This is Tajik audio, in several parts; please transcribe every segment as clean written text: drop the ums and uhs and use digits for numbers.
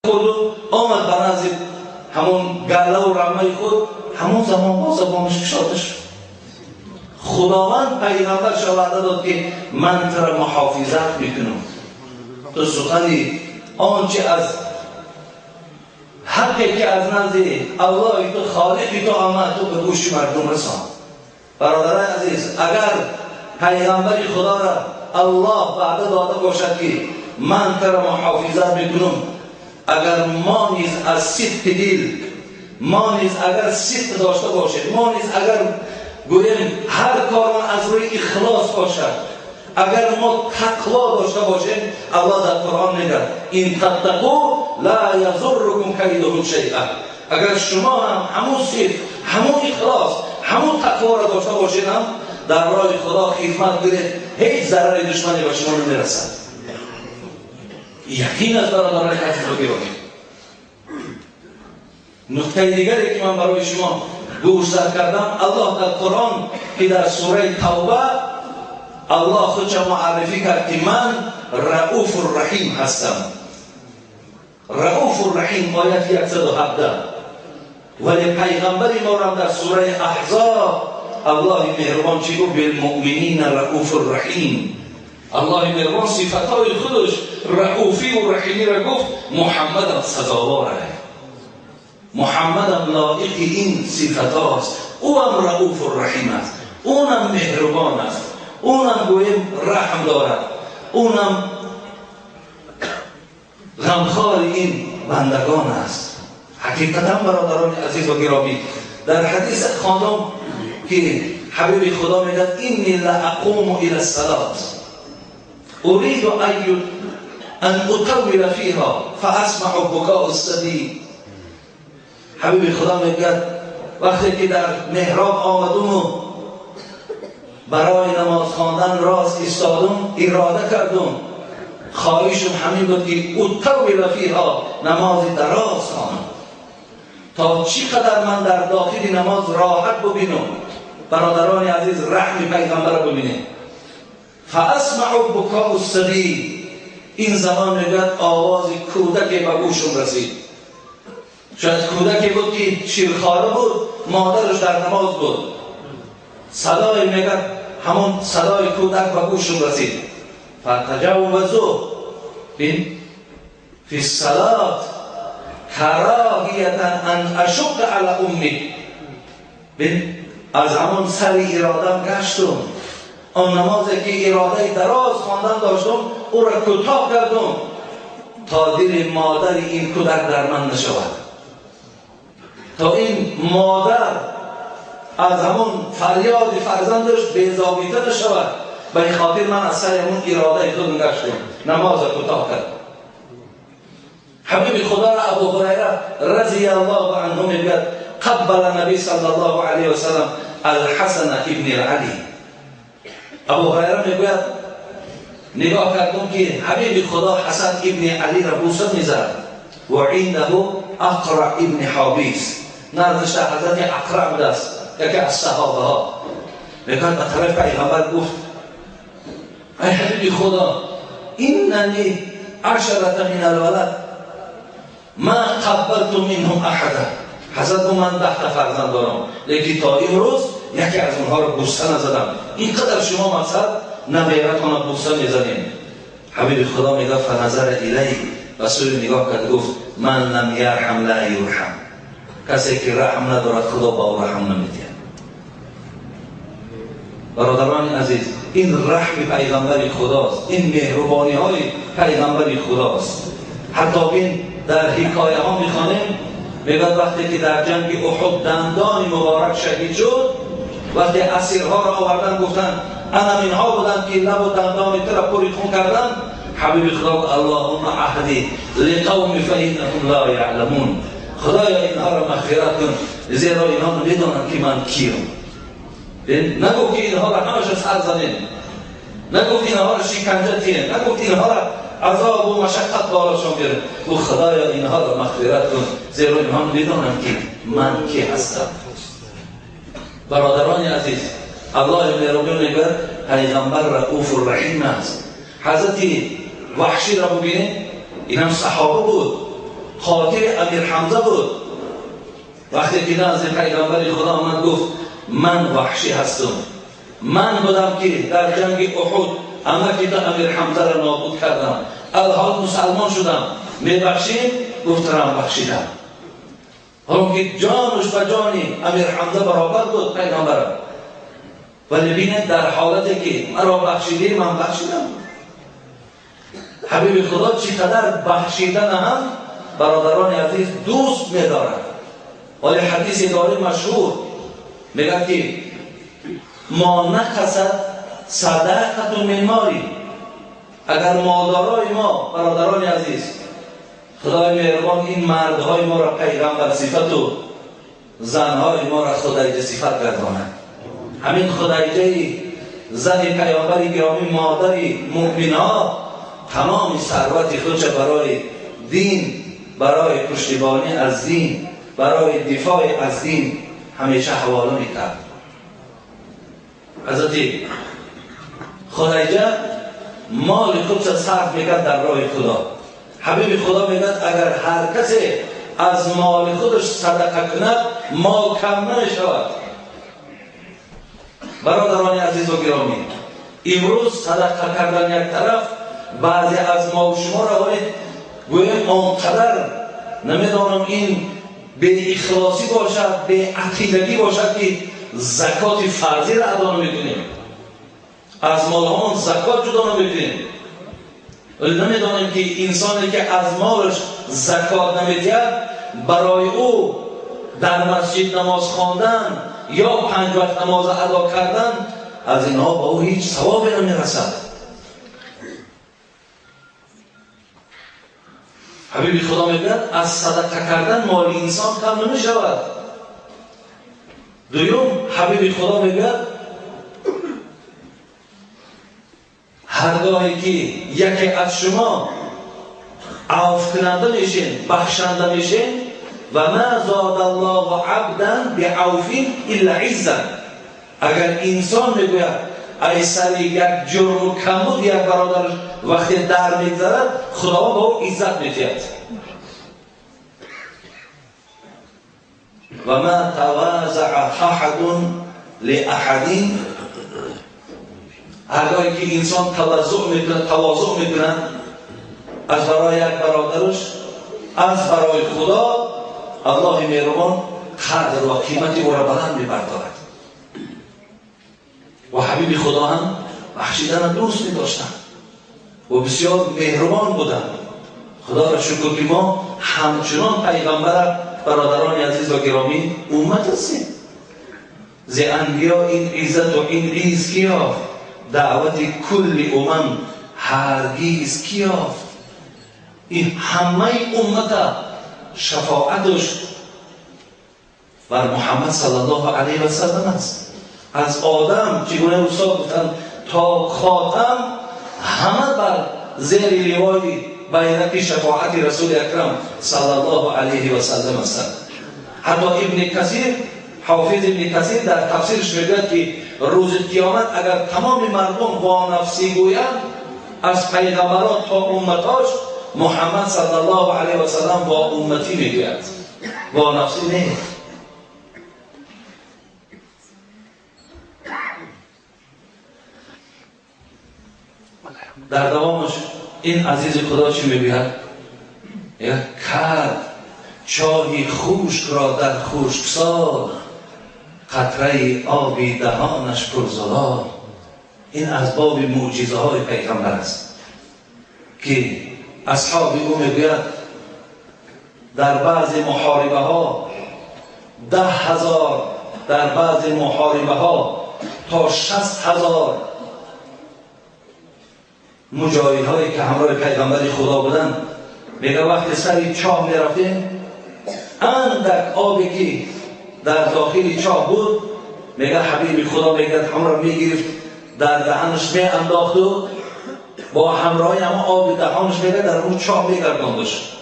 Хӯрду омад ба назди ҳамон галлаву рамаи худ, ҳамон замон бо забонаш кушода шуд. Худованд пайғамбарша ваъда дод, ки ман туро муҳофизат мекунам, ту сухани он чи аз ҳаққе ки аз назди Аллоҳи ту, холиқи ту омад, ту ба гӯши мардум расон. Бародарони азиз, агар пайғамбари худоро Аллоҳ ваъда дода бошад, ки ман туро муҳофизат мекунам, агар мо низ аз сидқи дил, мо низ агар сидқ дошта бошем, мо низ агар гӯем ҳар корон аз рӯи ихлос бошад, агар мо тақво дошта бошем, Аллоҳ дар Қуръон мегӯяд: ин таттақу ла язуррукум кайдуҳум шайъа. Агар шумо ҳам ҳамун сидқ, ҳамун ихлос, ҳамун тақворо дошта бошед, ҳам дар роҳи Худо хидмат кунед, ҳеҷ зарари душмане ба шумо намерасад. Яқин аст, бародарони азизу гиромӣ. Нуқтаи дигаре ки ман барои шумо гӯшзад кардам, Аллоҳ дар Қуръон, ки дар сураи Тавба Аллоҳ худша муаррифӣ кард, ки ман Рауфу Раҳим ҳастам. Рауфу Раҳим, ояти 117. Вале пайғамбари морам дар сураи Аҳзоб Аллоҳи меҳрубон чӣ гуфт? Билмуъминина Рауфу Раҳим. Аллоҳи меҳрубон сифатҳои худаш рауфиву раҳимиро гуфт, Муҳаммадам сазовор, Муҳаммадам лоиқи ин сифатҳост. Ӯам Рауфу Раҳим аст, ӯнам меҳрубон аст, ӯнам гӯем раҳм дорад, ӯнам ғамхори ин бандагон аст. Ҳақиқатан, бародарони азизу гиромӣ, дар ҳадис хондам, ки ҳабиби Худо мегӯяд: инни ла ақуму ила салот уриду ан утаввила фиҳа фаасмау букоу саби. Ҳабиби Худо мегӯяд: вақте ки дар меҳроб омадуму барои намоз хондан рост истодум, ирода кардум, хоҳишум ҳамин буд, ки утаввила фиҳа, намози дароз хонам, то чӣ қадар ман дар дохили намоз роҳат бубинам. Бародарони азиз, раҳми пайғамбарро бубинед. Фаасмау букоу саби, ин замон мегӯяд, овози кӯдаке ба гӯшум расид. Шояд кӯдаке буд, ки ширхора буд, модараш дар намоз буд. Садое, мегӯяд, ҳамон садои кӯдак ба гӯшум расид. Фатаҷаввазу бин фи салот кароҳиятан ан ашуққа ала умми. Бин, аз ҳамон сари иродам гаштум, он намозе ки иродаи дароз хондан доштум, ӯро кӯтоҳ кардум, то дили модари ин кӯдак дар ман нашавад, то ин модар аз ҳамон фарёди фарзандаш безобита нашавад. Ба ин хотир ман аз сари ҳамон иродаи худам гаштум, намозро кӯтоҳ кардам. Ҳабиби Худоро Абу Ҳурайра разияллоҳу анҳу мегӯяд: қаббала наби саллаллоҳу алайҳи васаллам Алҳасана ибни Али. Абу Ҳурайра мегӯяд: нигоҳ кардум, ки ҳабиби Худо Ҳасан ибни Алиро бӯса мезад. Ва индаҳу Ақра ибни Ҳобис, наздиша ҳазрати Ақра будааст, яке аз саҳобаҳо. Мегӯяд, ба тарафи пайғамбар гуфт: ай ҳабиби Худо, инна ли ашарата мин алвалад, ма қаббалту минҳум аҳада. Ҳазрат гуфт: ман 10 та фарзанд дорам, лекин то имрӯз яке аз онҳоро бӯса назадам. Ин қадар шумо мақсад набератона бӯса мезанем. Ҳабиби Худо мегӯяд: фаназара илай, ба сӯи нигоҳ кард, гуфт: ман лам ярҳам ла юрҳам. Касе ки раҳм надорад, Худо ба ӯ раҳм намедиҳад. Бародарони азиз, ин раҳми пайғамбари Худост, ин меҳрубониҳои пайғамбари Худост. Ҳатто бин, дар ҳикояҳо мехонем, мегӯяд, вақте ки дар ҷанги Уҳуд дандони муборак шаҳид шуд, вақте асирҳоро овардан, гуфтанд: анам инҳо буданд, ки лабу дандони туро пури хун карданд. Ҳабиби Худо: аллоҳумма аҳди лиқавми фаиннаҳум ла яъламун. Худоё, инҳоро мағфират кун, зеро инҳо намедонанд, ки ман киям. Нагуфт, ки инҳоро ҳамаша сар занем, нагуфт инҳоро шиканҷа тием, нагуфт инҳоро азобу машаққат болошон биёрем. Гуфт: худоё, инҳоро мағфират кун, зеро инҳо медонанд, ки ман ки ҳастам. Бародарони азиз, Аллоҳи меҳрубон мегӯяд, пайғамбар Рауфу Раҳим аст. Ҳазрати Ваҳширо бубинед, инам саҳоба буд. قاتل امیر حمزه بود، وقتی که نزد پیغمبر خدا آمد گفت من وحشی هستم، من بودم که در جنگ احد عمک تو امیر حمزه را نابود کردم، الحال مسلمان شدم، میبخشید؟ گفت رم بخشیدم. حالا که جانش و جانی امیر حمزه برابر بود پیغمبرم، ولی بینه در حالتی که مرا بخشیدی من بخشیدم. حبیب خدا چقدر بخشیدن هم برادران عزیز دوست می‌دارد. ولی حدیث داره مشهور میگه که ما نقصد صدقه من مالی. اگر مادرای ما برادران عزیز، خدای مهربان این مردهای ما را پیغمبر صفت و زنهای ما را خدیجه صفت گرداند. همین خدیجه زن پیامبر گرامی، مادری مؤمنها، تمام ثروت خودش برای دین، برای پشتیبانی از دین، برای دفاع از دین همیشه حواله میکرد. حضرت خدیجه مال خودش صرف میکرد در راه خدا. حبیب خدا میگه اگر هر کسی از مال خودش صدقه کند مال کم نمیشود. برادران عزیز و گرامی، امروز صدقه کردن یک طرف، بعضی از ما و شما را گویم آنقدر نمیدانم این به اخلاصی باشد، به عقیدگی باشد که زکات فرضی را ادا نمیکنیم، از مالهامون زکات جدا نمیکنیم. ولی نمیدانیم که انسانی که از مالش زکات نمیدهد برای او در مسجد نماز خواندن یا 5 وقت نماز ادا کردن از اینها با او هیچ ثوابی نمیرسد. حبیب خدا میگوید از صدقه کردن مال انسان کم نمیشود. دوم، حبیب خدا میگوید هرگاهی که یکی از شما عفو کننده میشین، بخشنده میشین، و ما زاد الله عبدا بعفو الا عزا. اگر انسان میگوید ای سر یک جرم و کمبود یک برادرش وقتی در میگذرد، خداوند به او عزت میدهد. و ما تواضع احد لاحد. هرگاهی که انسان تواضع میکنه از برای یک برادرش، از برای خدا، الله مهربان قدر و قیمت او را بلند میبردارد. و حبیب خدا هم بخشیدن دوست می‌داشتند و بسیار مهربان بودند. خدا را شکر که ما همچنان پیغمبر برادران عزیز و گرامی امت هستیم. ز انبیا این عزت و این عز کی یافت، دعوت کل امم هرگز کی یافت. این همه امت شفاعتش بر محمد صلی الله علیه و سلم است. از آدم چگونه استاد گفتن تا خاتم همه بر زیر لوای بیرق شفاعت رسول اکرم صلی الله علیه و سلم هستند. حتی ابن کثیر، حافظ ابن کثیر در تفسیرش میگوید که روز قیامت اگر تمام مردم با نفسی گویند، از پیغمبران تا امتاش، محمد صلی الله علیه و سلم با امتی میگوید، با نفسی نه. در دوامش این عزیز خدا چی میگوید؟ یک کرد چاهی خشک را در خشکسال، قطره آبی دهانش پرزلال. این از باب معجزه های پیغمبر است که اصحاب او میگوید در بعض محاربه ها 10,000، در بعض محاربه ها تا 60,000 مجاهد هایی که همراه پیغمبر خدا بودند، میگه وقتی سر چاه میرفتیم اندک آبی که در داخل چاه بود، میگه حبیب خدا میگه همراه میگرفت در دهنش میانداخت و با همراهی هم آب دهانش میگه در اون چاه میگرداندش.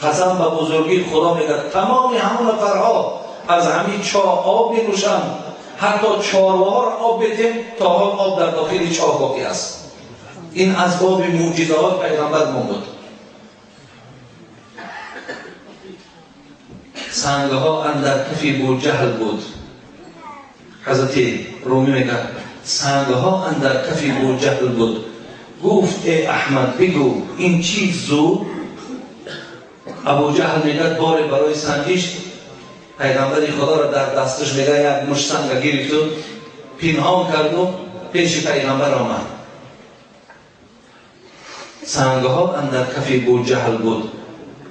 قسم به بزرگی خدا میگه تمام همون نفرها از همین چاه آب مینوشند، حتی چارواها را آب بدیم تا حال آب در داخل چاه باقی است. این از باب معجزات پیغمبر ما بود. Сангҳо андар кафи Буҷаҳл буд. Ҳазрати Румӣ мегӯяд: сангҳо андар кафи Буҷаҳл буд. Гуфт: эй Аҳмад, бигӯ ин чиз зуд. Абуҷаҳл мегӯяд: боре барои санҷиш пайғамбари Худоро дар дасташ, мегӯяд, як мушт санга гирифту пинҳон карду пеши пайғамбар омад. Сангҳо андар кафи Буҷаҳл буд.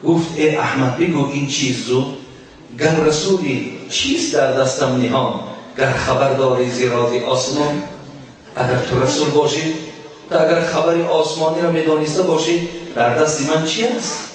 Гуфт: эй Аҳмад, бигӯ ин чиз зуд. Гар расулӣ, чист дар дастам ниҳон? Гар хабар дорӣ зи рози осмон. Агар ту расул бошӣ, ту агар хабари осмониро медониста бошӣ, дар дасти ман чи аст?